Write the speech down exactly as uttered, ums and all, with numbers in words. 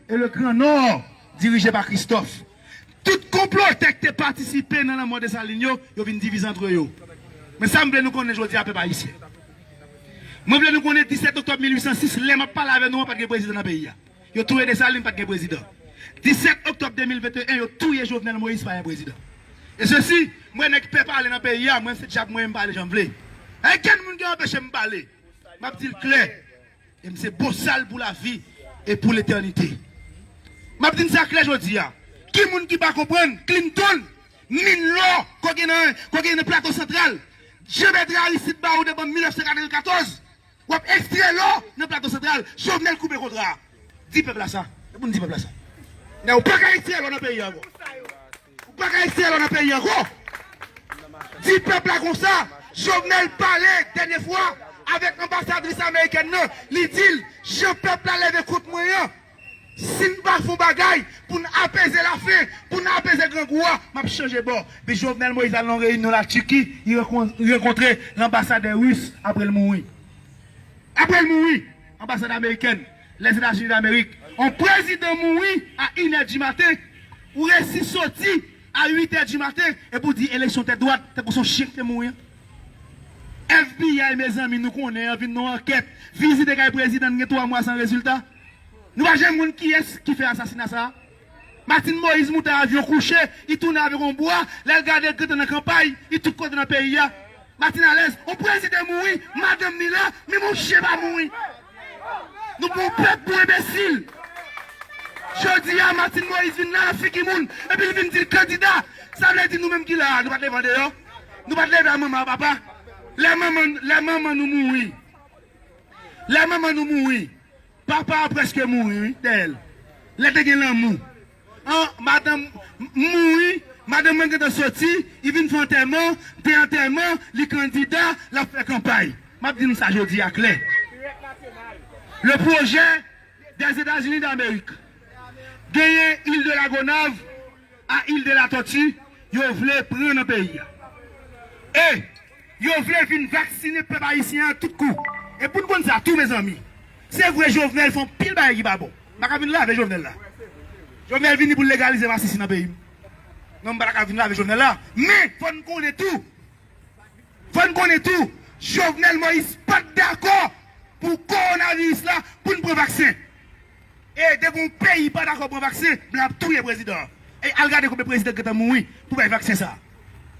E le Grand Nord, dirije pa Christophe. Tout konplotè ki te patisipe nan lanmò Desalin yo, yo vin divize antre yo. Men sa m vle nou konnen jodi a, pèp ayisyen. Mwen vle nou konnen disèt oktòb mil uit san sis, lè m ap pale avè nou an, pa t gen prezidan nan peyi a. Yo touye Desalin, pa t gen prezidan. Disèt oktòb de mil venteyen, yo touye Jovenel Moïse, pa gen prezidan. E sesi, mwen nèg pè pale nan peyi a, mwen se djab mwen, m pale jan m vle. Okenn moun ki anpeche m pale. M ap di l klè. E m se bosal pou lavi e pou letènite. M ap di n sa klè jodi a. Ki moun ki pa konprann? Clinton, min lò, kokenn, kokenn nan Plato Santral. Jean Bertrand Aristide ba ou depi mil nèf san katrevenkatòz. W ap ekstrè lò nan Plato Santral. Jovenel koupe kontra a. Di pèp la sa. E pou n di pèp la sa. Men ou pa ka ekstrè lò nan peyi a ankò. Ou pa ka ekstrè lò nan peyi a ankò. Di pèp la konsa, Jovenel pale dènye fwa avèk anbasadris amerikèn nan, li di l, jan pèp la leve kont mwen an, si n pa fè yon bagay pou n apeze lafen, pou n apeze grangou a, m ap chanje bò. Epi Jovenel Moïse al nan yon reyinyon Latiki, li rankon-, rankontre lanbasadè ris apre l mouri. Apre l mouri, anbasadè amerikèn, Lèzetazini Damerik, yon prezidan mouri a inè di maten, ou resi soti a uitè di maten, epi w di eleksyon te dwat, tankou se yon chen ki te mouri an. F B I, mezanmi, nou konnen an, vin nan yon ankèt, vizite kay prezidan, n gen twa mwa san rezilta. Nou pa janm konn kiyès ki fè asasina sa a. Martine Moïse moute avyon kouche, li tounen avèk yon bwa, lè l gade gentan nan kanpay, li tout kote nan peyi a. Martine alèz, yon prezidan mouri, madanm li la, men mouche pa mouri. Nou pran yon pèp pou enbesil. Jodi a, Martine Moïse vin la nan figi moun, epi l vin di l kandida. Sa vle di nou menm ki la a, nou pa t leve andeyò? Nou pa t leve a manman a papa? Lè manman, lè manman nou mouri, lè manman nou mouri, papa a prèske mouri, wi, dèyè l. Lè te gen lanmou. An, madanm m-, mouri, madanm mwen gentan soti, li vin fè antèman, de antèman, li kandida, l ap fè kanpay. M ap di nou sa jodi a klè. Le projet des États-Unis d'Amérique. Genyen Île de la Gonâve, a Île de la Tortue, yo vle pran nan peyi a. E yo vle vin vaksinen pèp ayisyen an tout kou. E pou n konn sa tou, mezanmi, se vre Jovenel fè anpil bagay ki pa bon. M pa ka vin lave Jovenel la. Jovenel vini pou l legalize masisi nan peyi m. Non, m pa ta ka vin lave Jovenel la. Men, fò n konnen tou, fò n konnen tou, Jovenel Moïse pa t dakò pou kowonaviris la, pou n pran vaksen. E depi yon peyi pa dakò pran vaksen, blan ap touye prezidan an. E al gade konbyen prezidan ki gentan mouri pou bay vaksen sa a.